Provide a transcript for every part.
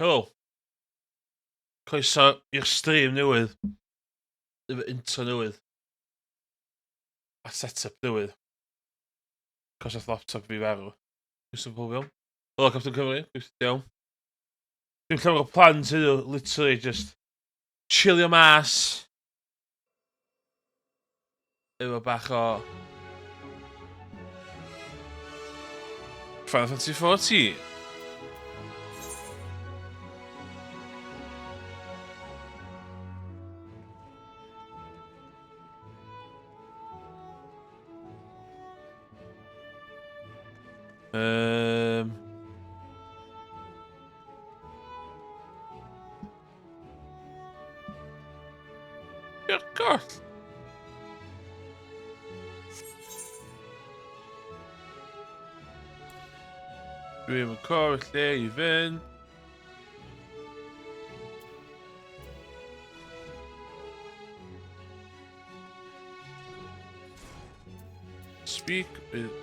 Helo. Croeso i'r stream newydd. Efo intro newydd. A set-up newydd. Cos oedd laptop fi farw. Croeso pob iawn. Helo Captain Cymru, croeso ti iawn. Dim llawer o plans heddiw, literally just chillio mas. Efo bach o Final Fantasy 14. Um, I'r goll! Dwi'm yn cofio lle i fynd. Speak with...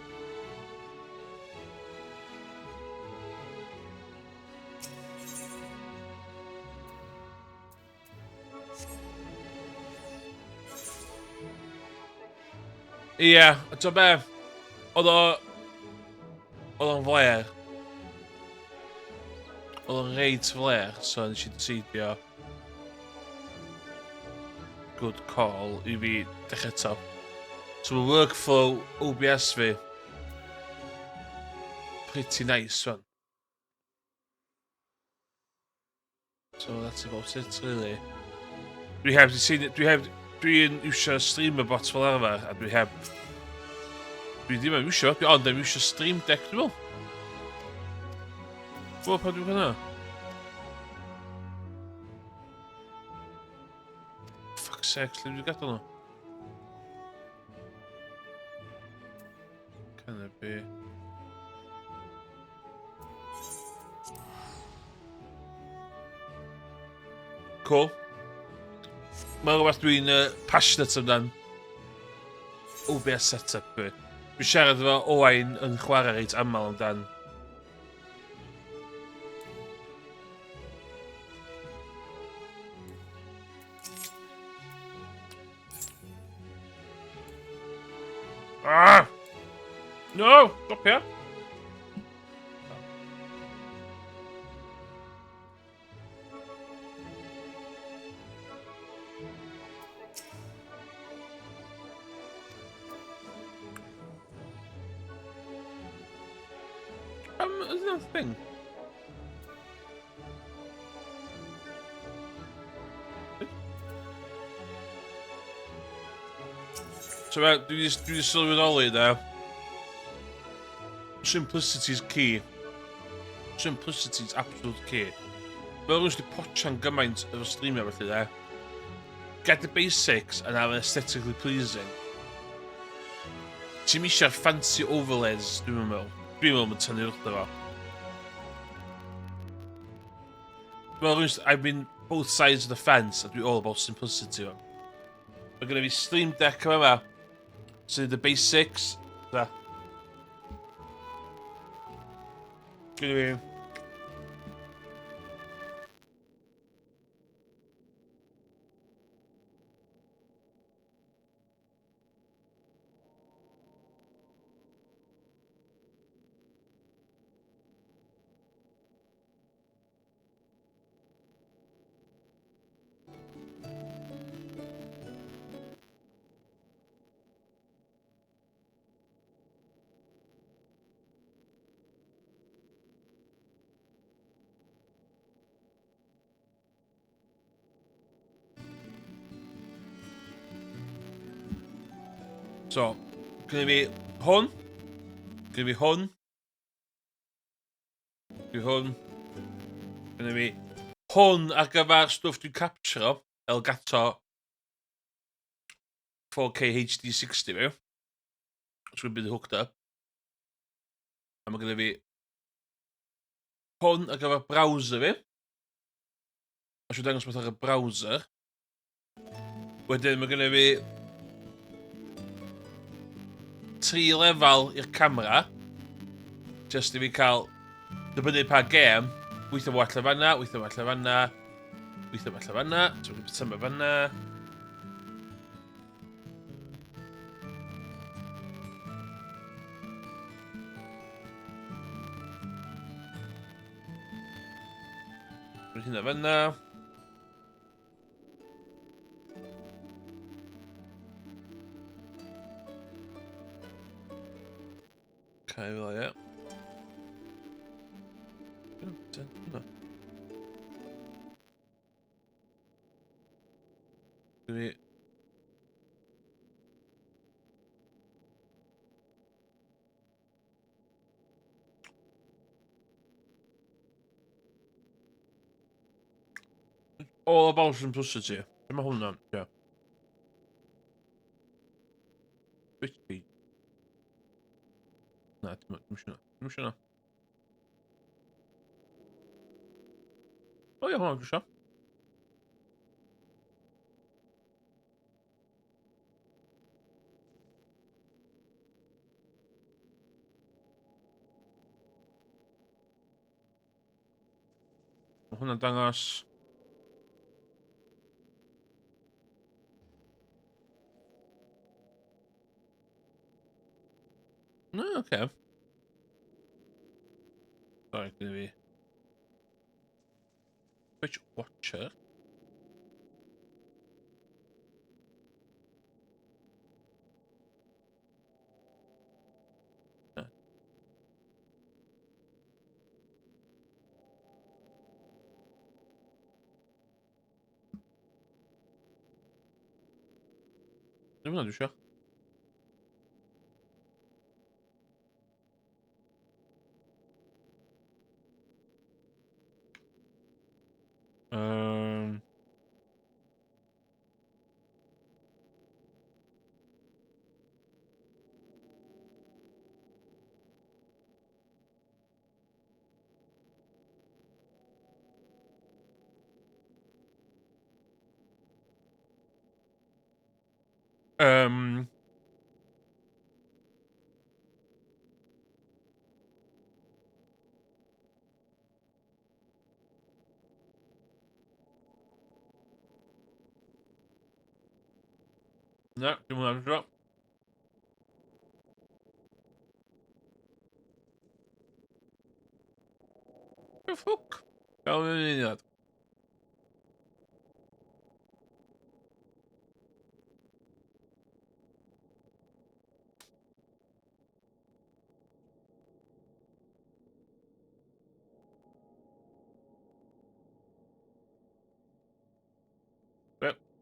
Ie, yeah, a ti'n be? Oedd o... Oedd o'n fler. Oedd o'n reit fler, so nes i decidio... Good call i fi dechrau eto. So mae workflow OBS fi... Pretty nice, fan. So that's about it, really. Dwi heb di seen... Dwi heb... Dwi'n iwsio streamer bot fel arfer, a dwi heb... Dwi ddim yn iwsio, dwi ond yn iwsio Stream Deck, dwi'n meddwl. Wel, pa dwi'n hwnna? Fuck's sake, lle dwi'n gadael nhw? Can it be? Cool. Mae'n rhywbeth dwi'n uh, passionate amdan. OBS setup fi. Dwi'n siarad efo Owain yn chwarae reit aml amdan. Ah! No! Stopia! Is that a thing? So fe, dwi wedi dwi sylweddoli de. Simplicity is key. Simplicity is absolute key. Fel rwy'n wedi potsian gymaint efo streamio felly de. Get the basics and have aesthetically pleasing. Ti'n eisiau'r fancy overlays, dwi'n meddwl. Dwi'n meddwl mae'n tynnu wrtho fo. Well, I've been both sides of the fence, a dwi all about simplicity. Mae gennym fi Stream Deck yma yma, sydd the basics. Da. Gennym fi So, gynnu fi hwn, gynnu fi hwn, Dwi hwn. Gynna fi hwn ar gyfer stwff dwi'n capturo. Elgato 4K HD 60 fi. So dwi'n bydd hooked up. A mae gynna fi hwn ar gyfer browser fi. A siw dangos beth ar y browser. Wedyn mae gennym fi tri lefel i'r camera. Just i fi cael dibynnu pa gêm. Weithio fo allan fanna, weithio fo allan fanna, weithio fo allan fanna, so dwi'n byta fanna. Rwy'n hynna fanna. Cael fel ie. Dwi... All about simplicity. Be mae hwnna? Ie. Bit fi. Na, dim eisiau hwnna. Dim eisiau hwnna. O ie, hwnna dwi eisiau. Mae hwnna'n dangos... No, oce. Okay. Sorry, gyda fi. Twitch Watcher. Ddim hwnna dwi isio. Um... Um, Na, dim hwnna'n dro. The fuck? Gael yn uniad.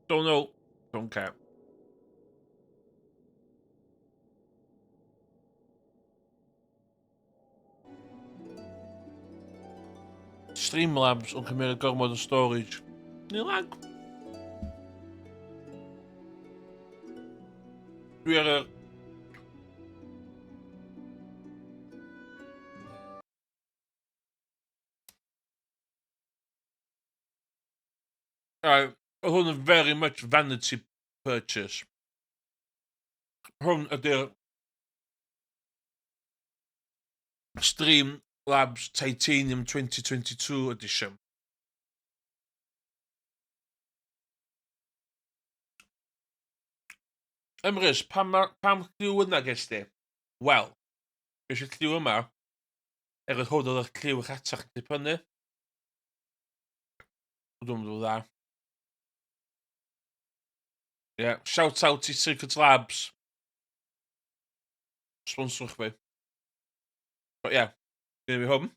Don't know. Don't care. Streamlabs yn cymryd gormod o storage. Neu lag. Dwi ar y... Right, oedd hwn yn very much vanity purchase. Hwn ydy'r Streamlabs Titanium 2022 edition. Emrys, pam, pam lliw yna ges di? Wel, ges i lliw yma, er oedd hwn oedd y lliw rhatach yn dipynnu. Dwi'n mynd dda. Yeah, shout out i Secret Labs. Sponsorwch fi. But yeah, gyda fi hwn.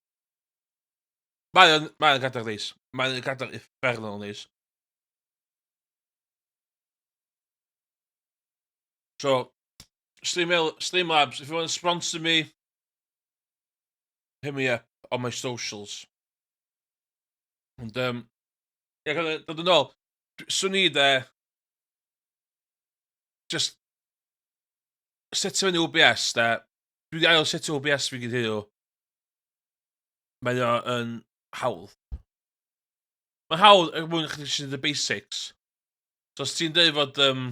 Mae o'n mae o'n gadair neis. Mae o'n gadair uffernol neis. So, Stream, Streamlabs, if you want to sponsor me, hit me up on my socials. Ond, um, ie, yeah, dod yn ôl, swn i de, just setio fyny OBS, de, dwi wedi ail setio OBS fi gyd heddiw. Mae o yn hawdd. Mae'n hawdd er mwyn chdi eisiau the basics. So os ti'n dweud fod um,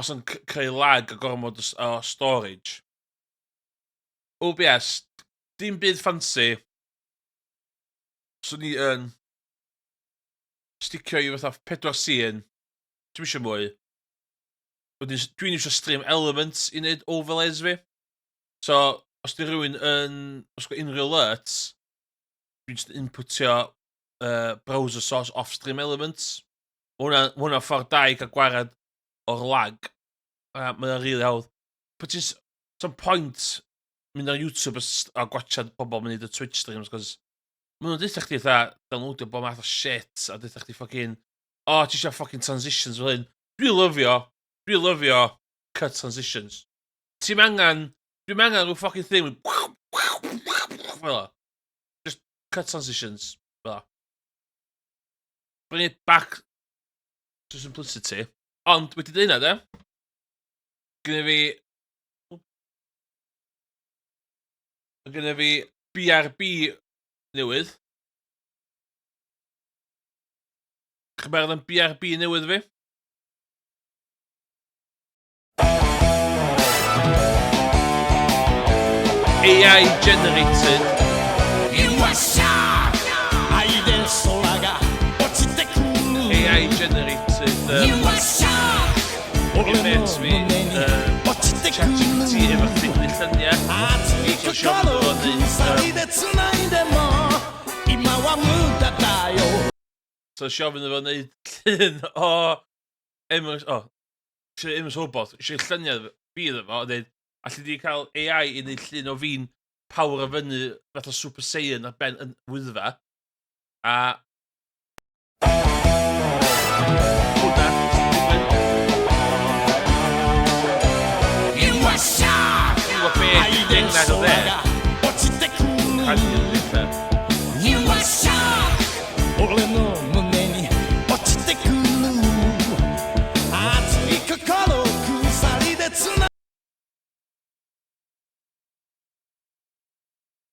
os yn creu lag a gormod o storage, OBS, dim byd fancy. Swn i yn sticio i fatha pedwar scene. Dwi'm eisiau mwy. Wedyn dwi'n eisiau stream elements i wneud overlays fi. So, os di rhywun yn... Os gwneud unrhyw alerts, dwi'n just inputio browser source off stream elements. Mae hwnna, ma hwnna ffordd da i gael gwared o'r lag. A mae o'n rili hawdd. But ti'n... Some point mynd ar YouTube a, a gwachad pobl mynd i y Twitch streams, cos maen nhw'n deutha chdi fatha downloadio bob math o shit, a deutha chdi fucking, oh, ti eisiau fucking transitions fel hyn. Dwi'n lyfio, dwi'n lyfio cut transitions. Ti'n angen, dwi'n angen rhyw fucking thing, fel o. Just cut transitions, fel o. Bring it back to simplicity. Ond, wedi dweud hynna, de, gynna fi... Gynna fi BRB newydd. Chi'n barod am BRB newydd fi? AI generated. AI generated. Gyn mêt fi, ChatGPT efo ffidlu lluniau. So siom iddo fo neud, So siom iddo fo neud llun o Emrys, o, eisiau Emrys Robot, eisiau lluniau fi iddo fo, a dweud, alli di cael AI i wneud llun o fi'n power o fyny fatha Super Saiyan ar ben yn wyddfa, a hwnna sy'n digwydd. Dwi'n gwybod be di'r nag o dde. Canu yn dditha.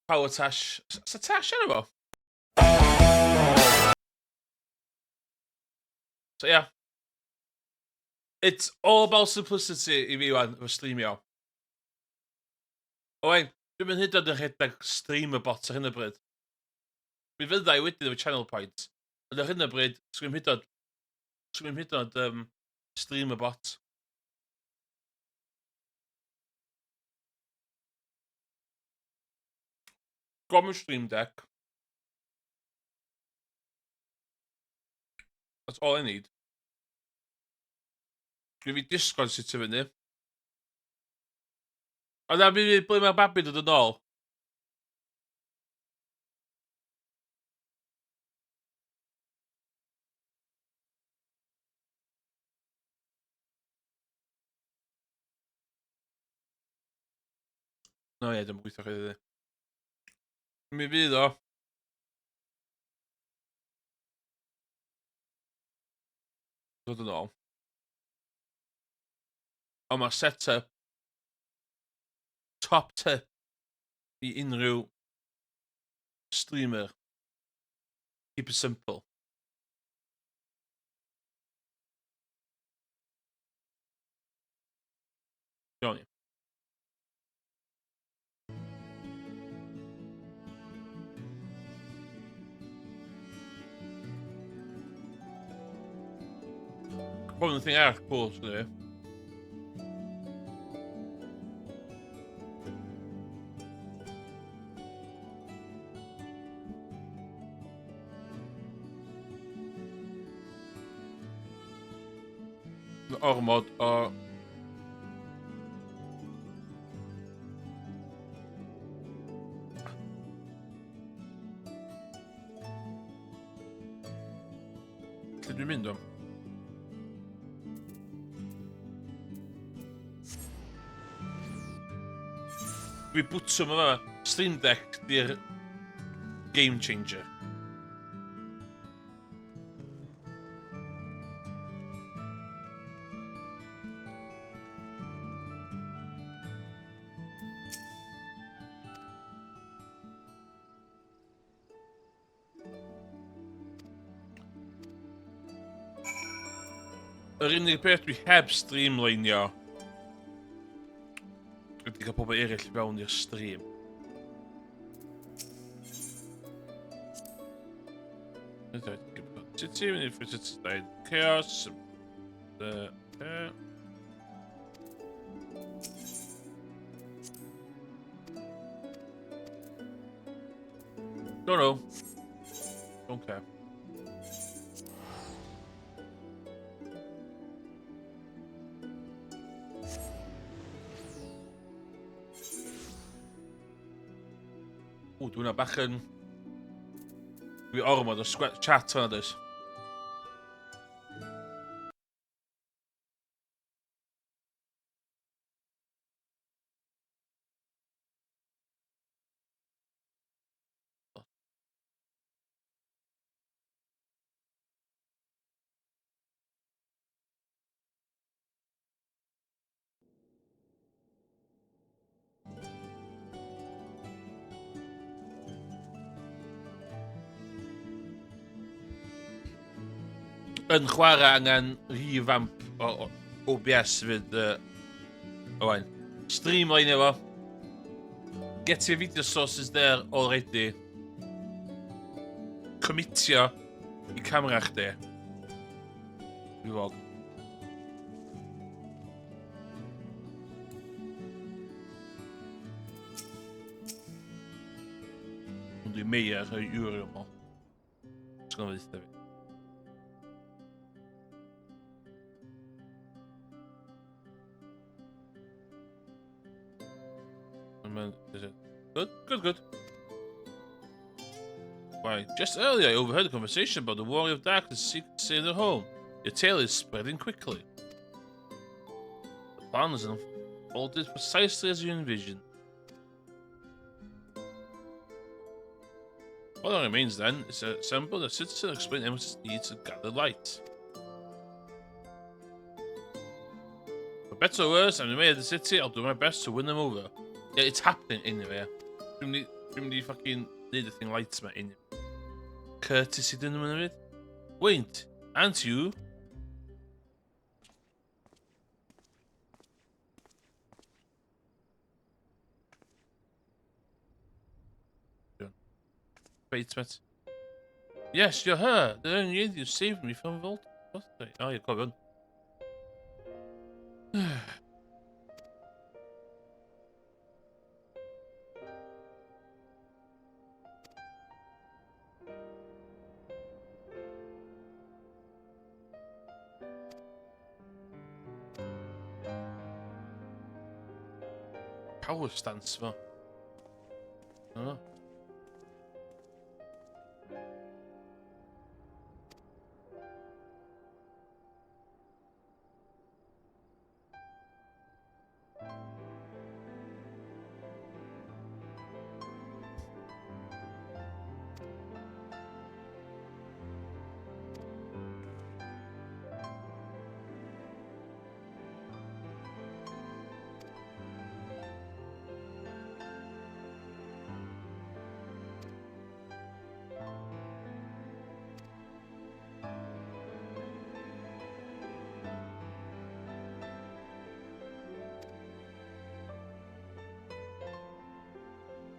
Power Tash. Sa Tash arno fo? So yeah. It's all about simplicity i fi wan, efo streamio. Owain, dwi'n mynd hyd yn oed yn rhedeg streamer bot ar hyn o bryd. Mi fydda i wedyn efo channel point. Ond ar hyn o bryd, sgwyn hyd oed, sgwyn hyd oed streamer bot. Got my stream deck. That's all I need. Dwi fi Discord sy'n tyfu fyny. Ond na, mi fydd ble mae'r babi dod yn ôl. No ie, dwi'n gweithio chwe ddi. Mi fydd o. Dod yn ôl. Ond mae'r set-up top tip i unrhyw streamer. Keep it simple. Iawn. Hwn yn thing arall cool, sgynny fi. Ormod o Lle dwi'n mynd o? Dwi bwtwm yma. Stream Deck di'r game changer. Yr unig beth dwi heb streamleinio ydy cael pobl eraill fewn i'r stream. City, we need for city to chaos. Don't know. Don't care. Ww, dwi'n bach yn... Dwi ormod o chat fan'na, does? Yn chwarae angen revamp o OBS fyd, Owain. Streamline efo. Get your video sources there already. Commitio i camera chdi. Dwi fod. Ond dwi'n meia rhoi euro mo. Sgwn ddeutha fi. Good, good, good. Why, just earlier I overheard a conversation about the Warrior of Darkness secret in their home. Your tale is spreading quickly. The plan is unfolded precisely as you envisioned. All that remains then is to assemble the citizen and explain Emerson's need to gather light. For better or worse, I'm the mayor of the city, I'll do my best to win them over. Yeah, it's happening anyway. Dwi'n mynd i, dwi'n mynd i fucking neud y thing lights ma anyway. Courtesy dyn nhw'n mynd. Wait, aren't you? Wait, mate. Yes, you're her. The only you saved me from Volt. Oh, you're cofio. Power stance fo. Oh.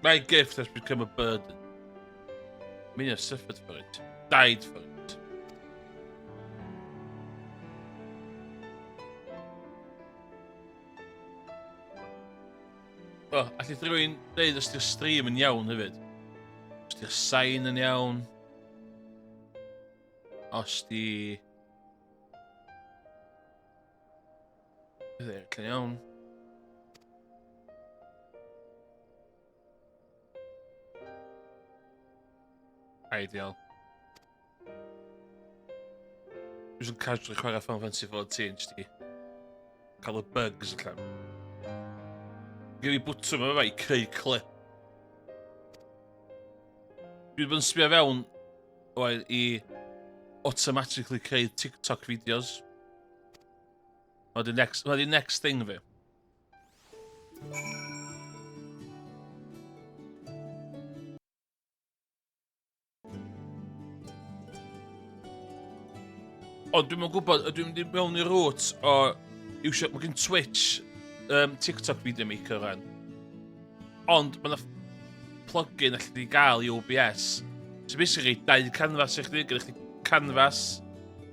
My gift has become a burden. Many have suffered for it, died for it. O, oh, allith rhywun dweud os di'r stream yn iawn hefyd? Os di'r sain yn iawn? Os di... Beth eraill yn iawn? Ideal. Dwi'n yn casually chwarae Final Fantasy 14, jyst i cael y bugs allan. Gen i bwtwm yma i creu clip. Dwi'n bod yn sbio fewn oed i automatically creu TikTok videos. Mae di next, mae di next thing fi. Ond dwi'm yn gwybod, ydw i'n mynd i mewn i'r route o iwsio, mae gen Twitch um, TikTok video maker rhan. Ond mae yna plugin allu di gael i OBS So basically, dau canvas i chdi, gyda chdi canvas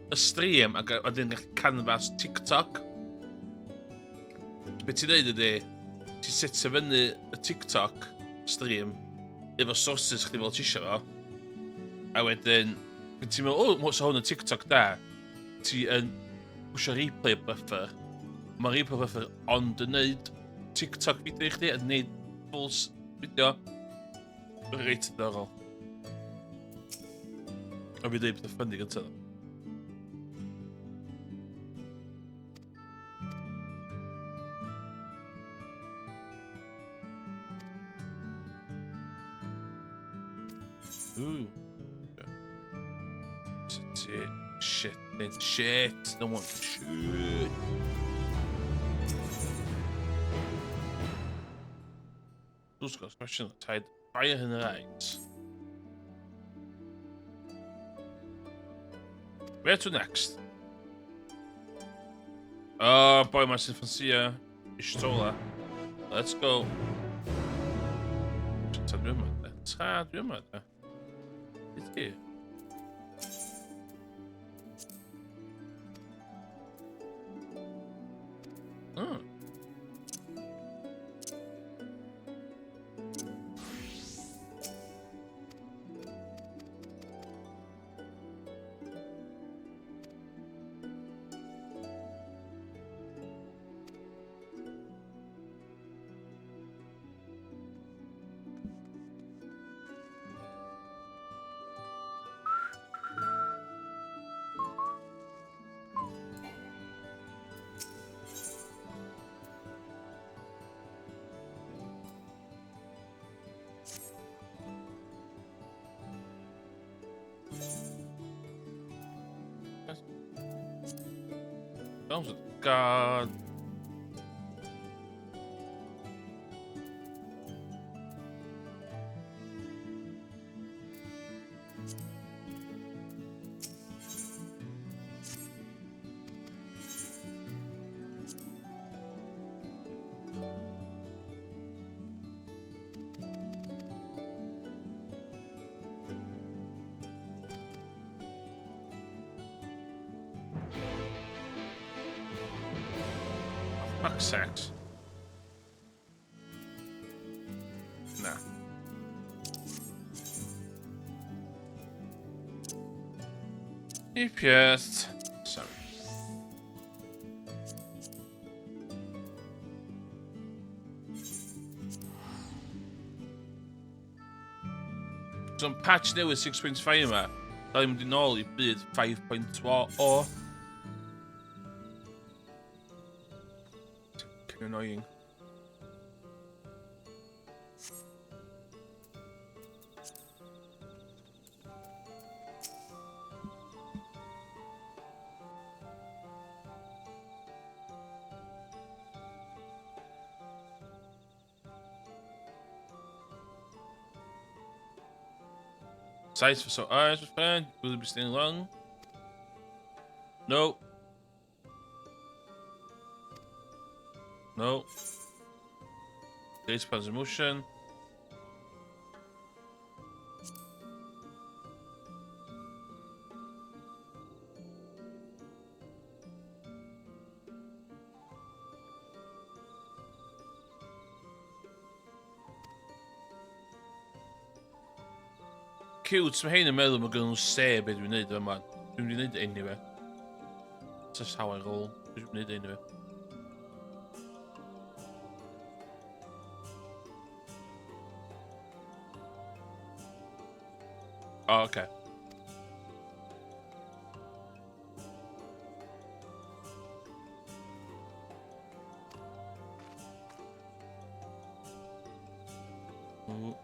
y stream ac wedyn gyda chdi canvas TikTok. Be ti'n neud ydy, ti'n setio fyny y TikTok stream efo sources chdi fel ti isio fo, a wedyn, pan ti'n meddwl, o, so hwn yn TikTok da, ti yn pwysio replay buffer, mae replay buffer ond yn neud TikTok fideo i chdi, yn neud full fideo. Reit diddorol. A fi dweud pethau ffynnu gyntaf. Ooh. Shit, shit, shit, no one, shit. Who's got question tied fire in her eyes? Where to next? Oh, boy, mae'n sy'n ffansio. Ishtola. Let's go. Ta dwi yma, de. Ta dwi yma, de. Beth di? Oh. Films with God. Fuck's sakes. Na. DPS. Sorry. So, patch newydd 6.5 yma, da ni'n mynd i nôl i byd 5.0. Kind annoying. Size for so eyes was planned. Will it be staying long? No. No. Data plans in motion. Cute, mae hein yn meddwl mae gen nhw'n se beth dwi'n neud yma. Dwi'n mynd i neud anyway. That's how I roll. Dwi'n mynd i neud anyway. Oh, okay. Ooh.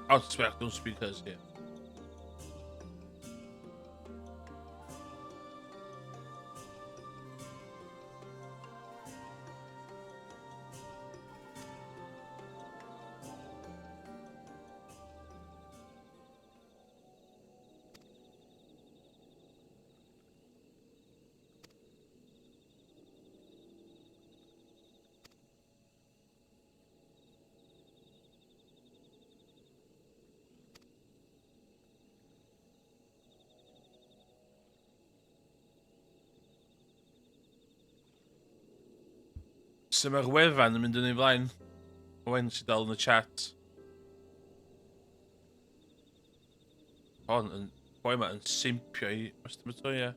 I'll expect those speakers here. Sut mae'r wefan yn mynd yn ei flaen? Owen sydd dal yn y chat. Hon yn... Boi yma yn simpio i Mr Matoya.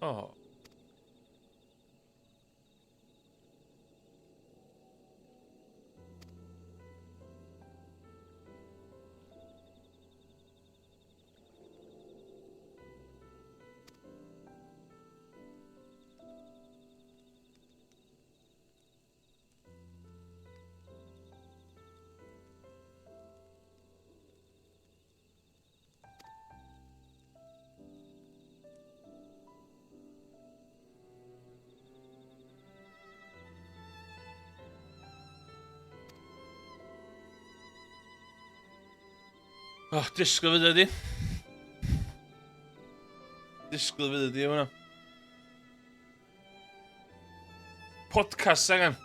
Oh. Oh, disgwyl fydd ydi. Disgwyl fydd ydi hwnna. Podcast angen.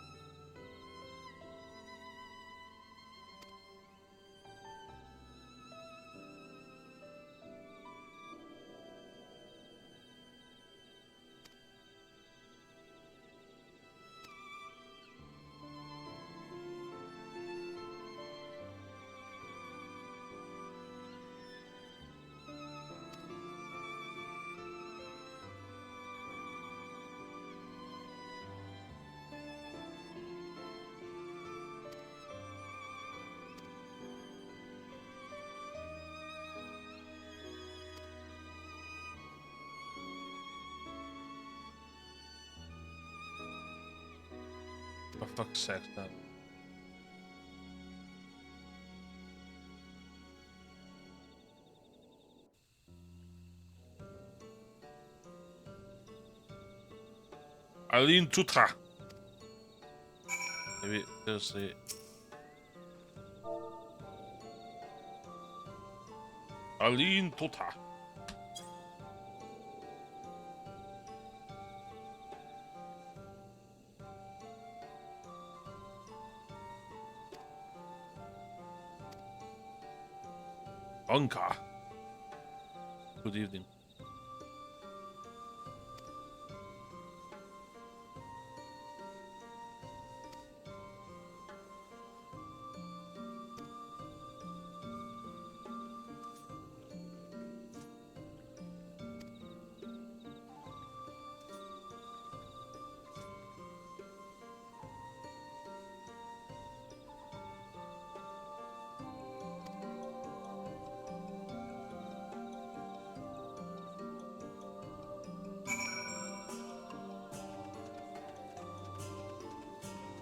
For fuck's sake, na. Aline Tutra. Maybe, seriously. Aline Tutra. Anka. Good evening.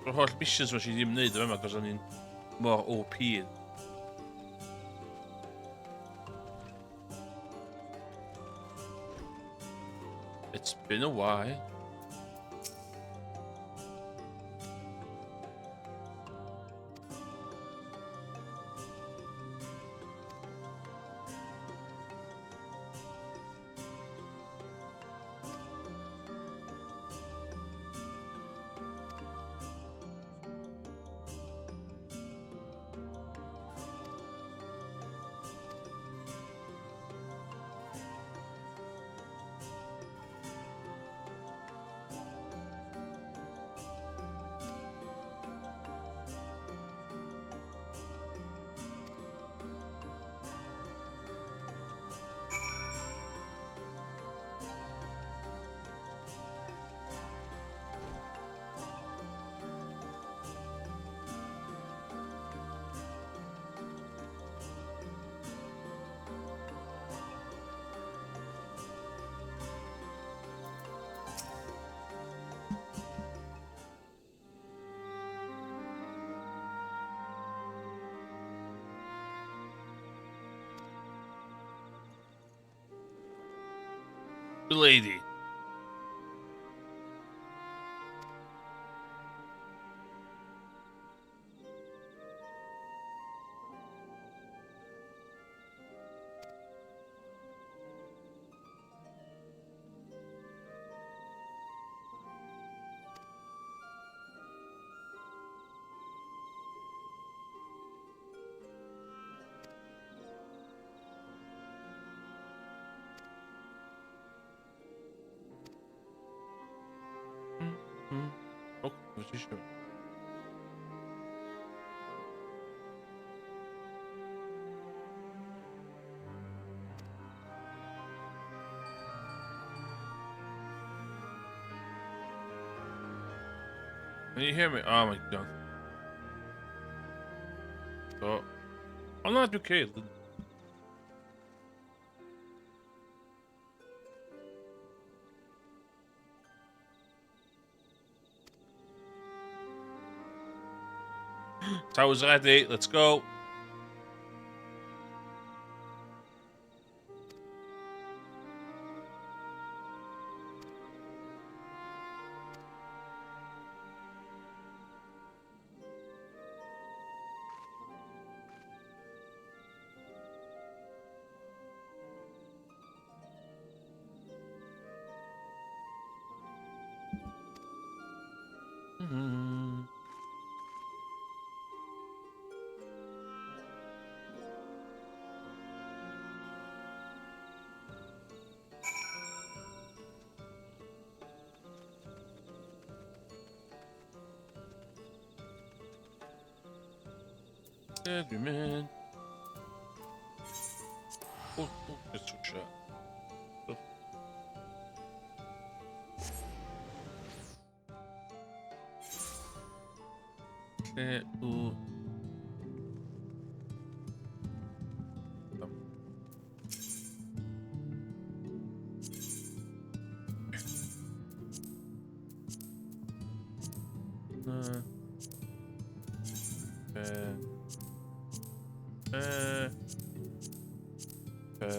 Yr holl missions ma si ddim wneud yma, cos o'n i'n mor OP. It's been a while. The lady. Eisiau. Can you hear me? Oh my god. So, oh no, dwi'n okay. Tower's ready, let's go. Lle dwi'n mynd? O, o, beth trwsio. Lle w... Na. E. E. E.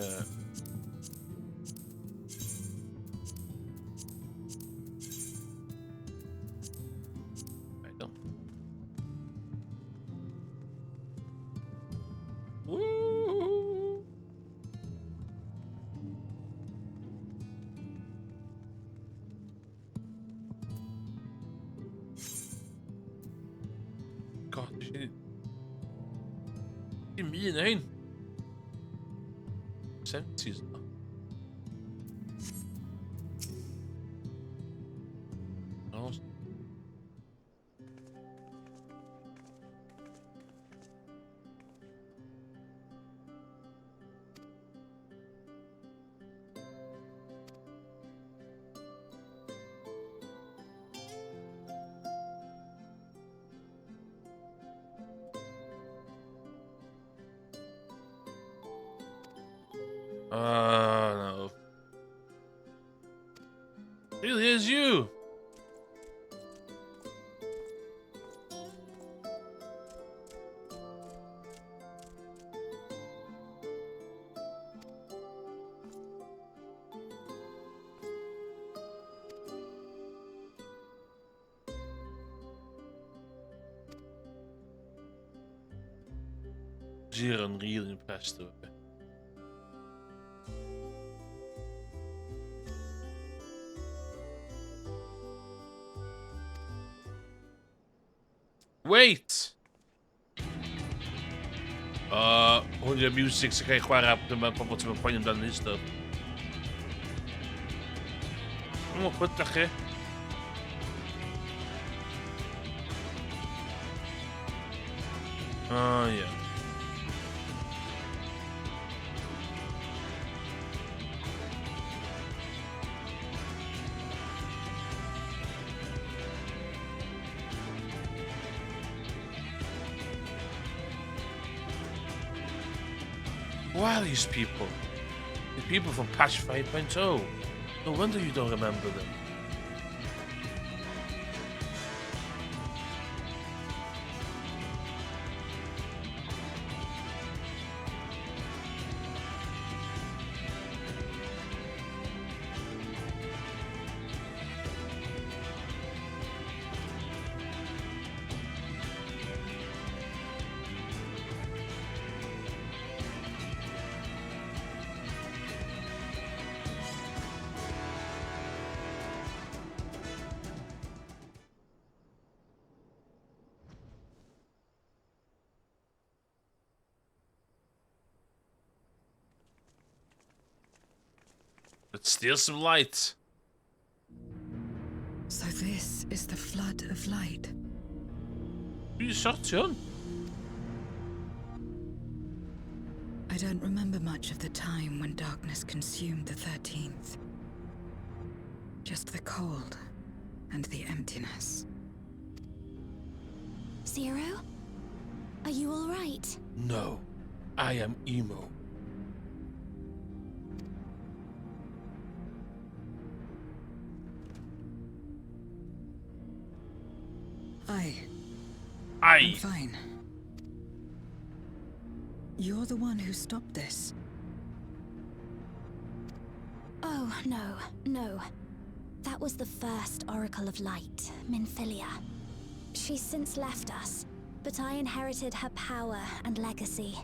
I don't. Woo! God, nes i... Dim un o hein. 70s. No. Oh, no. Really is you! Zero yn really impressed efo fi. Wait! Hwn yw'r music sy'n cael ei chwarae dyma pobl ti'n poeni amdano hyn stuff. O, pwy ydych chi? Oh, yeah. Who are these people? The people from patch 5.0. No wonder you don't remember them. Let's steal some light. So this is the flood of light. Dwi'n sortio hwn. I don't remember much of the time when darkness consumed the 13th. Just the cold and the emptiness. Zero? Are you all right? No, I am emo. I Ai! am fine. You're the one who stopped this. Oh, no, no. That was the first Oracle of Light, Minfilia. She's since left us, but I inherited her power and legacy.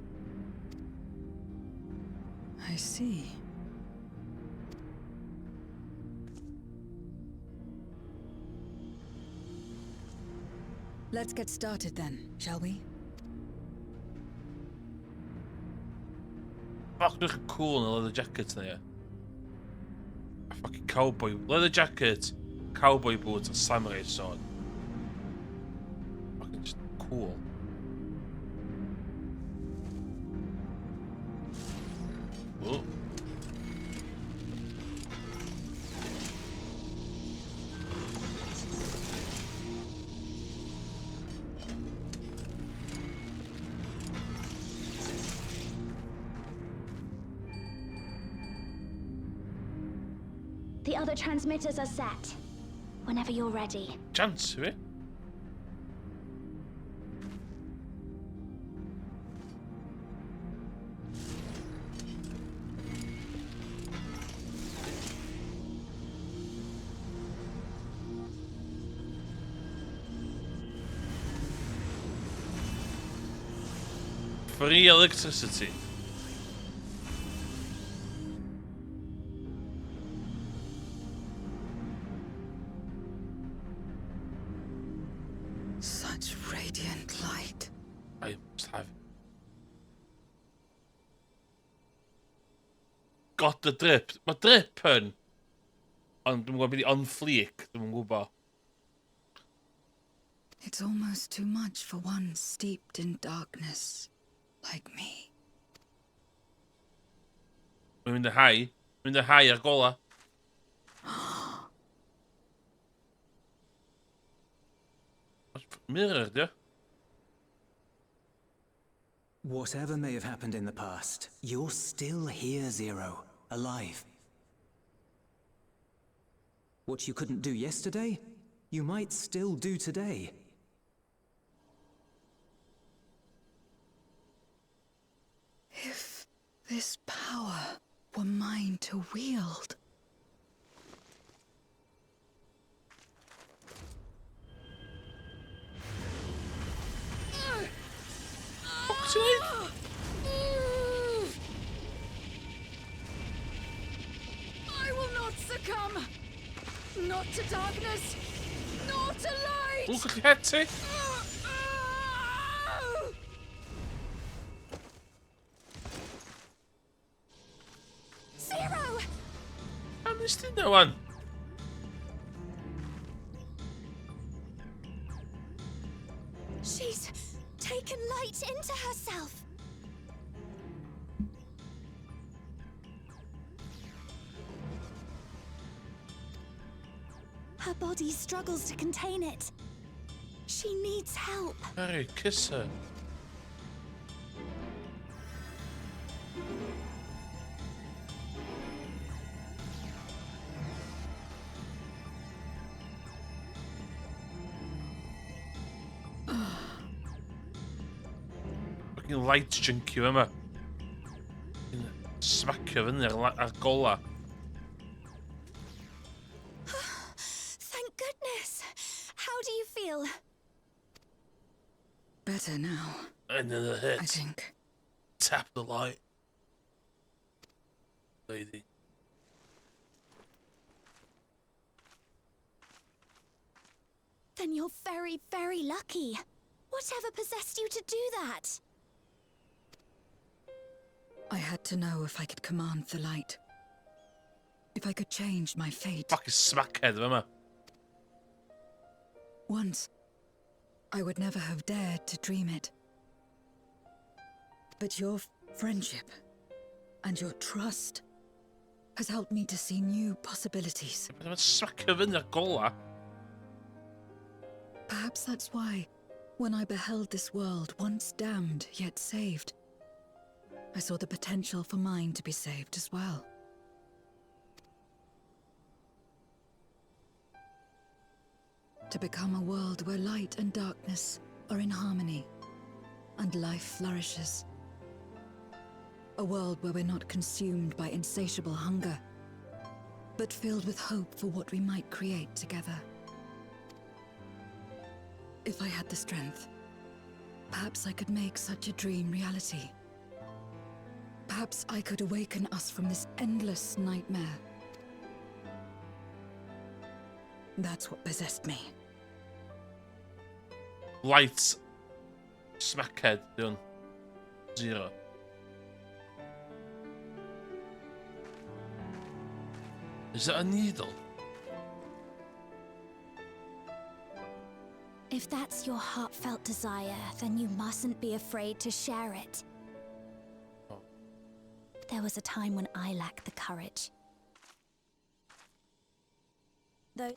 I see. Let's get started then, shall we? Fuck, dwi'n cool yn y leather jacket na, ie. A fucking cowboy. Leather jacket, cowboy boots, a samurai sword. Fucking just cool. Oh. The other transmitters are set. Whenever you're ready. Chance, i fi. Free electricity. Such radiant light. I must have. Got the drip. Mae drip yn... Ond dwi'n gwybod beth i on fleek, dwi'n gwybod. It's almost too much for one steeped in darkness like me. Mae'n mynd y high. Mae'n mynd y high ar gola. Mirror, dio? Whatever may have happened in the past, you're still here, Zero. Alive. What you couldn't do yesterday, you might still do today. If this power were mine to wield. Fuck ti'n neud? I will not succumb! Not to darkness, nor to light! Look at het ti. Zero! Pam nes ti na wan? She's taken light into herself. Her body struggles to contain it. She needs help. Harry, kiss her. Fucking light junkie yma. Smacio fyny ar, ar gola. Thank goodness. How do you feel? Better now, Another hit. I think. Tap the light. Lady. Then you're very, very lucky. Whatever possessed you to do that? I had to know if I could command the light. If I could change my fate. Fucking smackhead yma. Once, I would never have dared to dream it. But your friendship and your trust has helped me to see new possibilities. Mae'n smacio fyny ar gola. Perhaps that's why, when I beheld this world once damned yet saved, I saw the potential for mine to be saved as well. To become a world where light and darkness are in harmony and life flourishes. A world where we're not consumed by insatiable hunger, but filled with hope for what we might create together. If I had the strength, perhaps I could make such a dream reality. Perhaps I could awaken us from this endless nightmare. That's what possessed me. Light smackhead, di hwn. Zero. Is that a needle? If that's your heartfelt desire, then you mustn't be afraid to share it. Oh. There was a time when I lacked the courage. Though.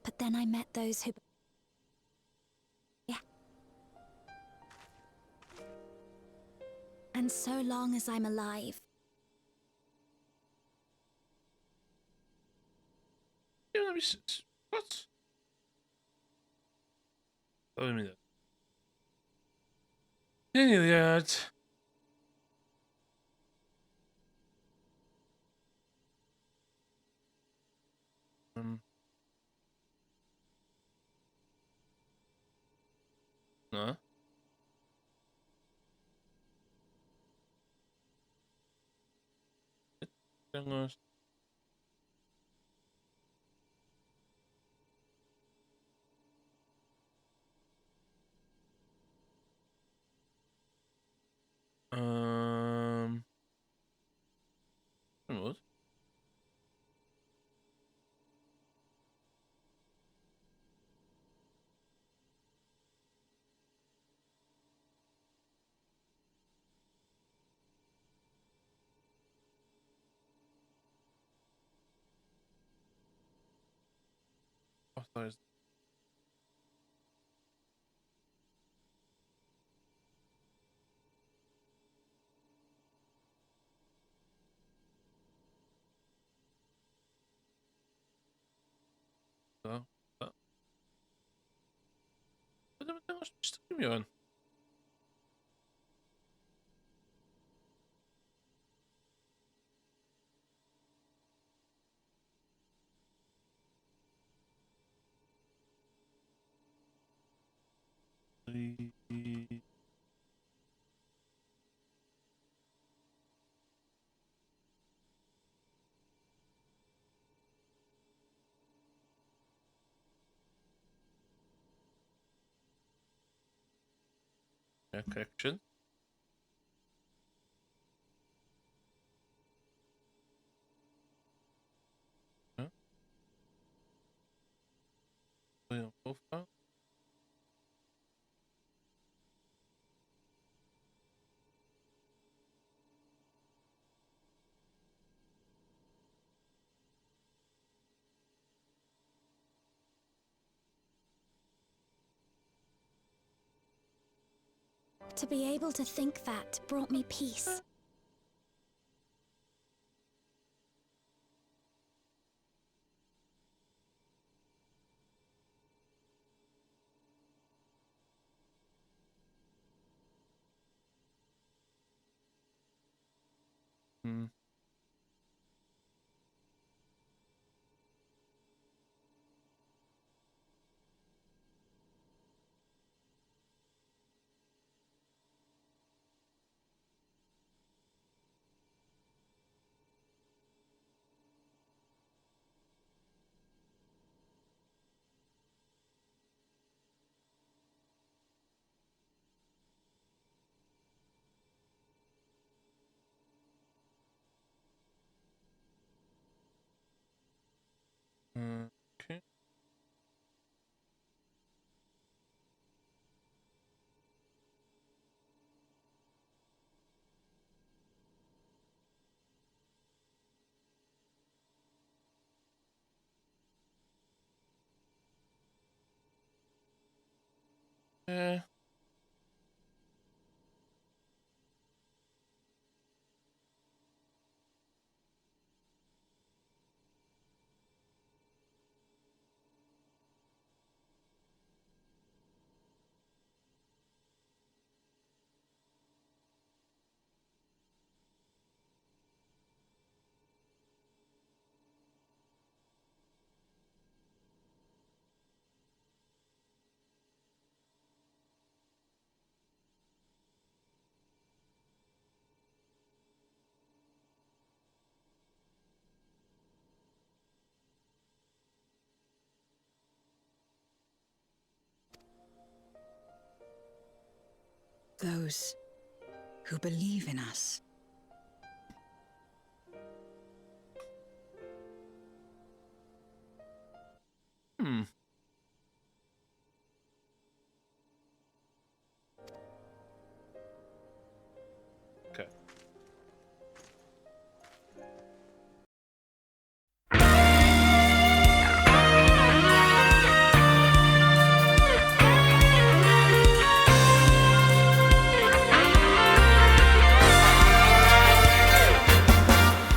But then I met those who. Yeah. And so long as I'm alive, Yeah, let me what? Wait a minute. Eiliad. Na. Dangos. Dwi'n gwybod. Authorize. So, so. Be dwi'n dangos streamio yn? Yeah, connection. Yeah. Profile. To be able to think that brought me peace. Ie. Those who believe in us.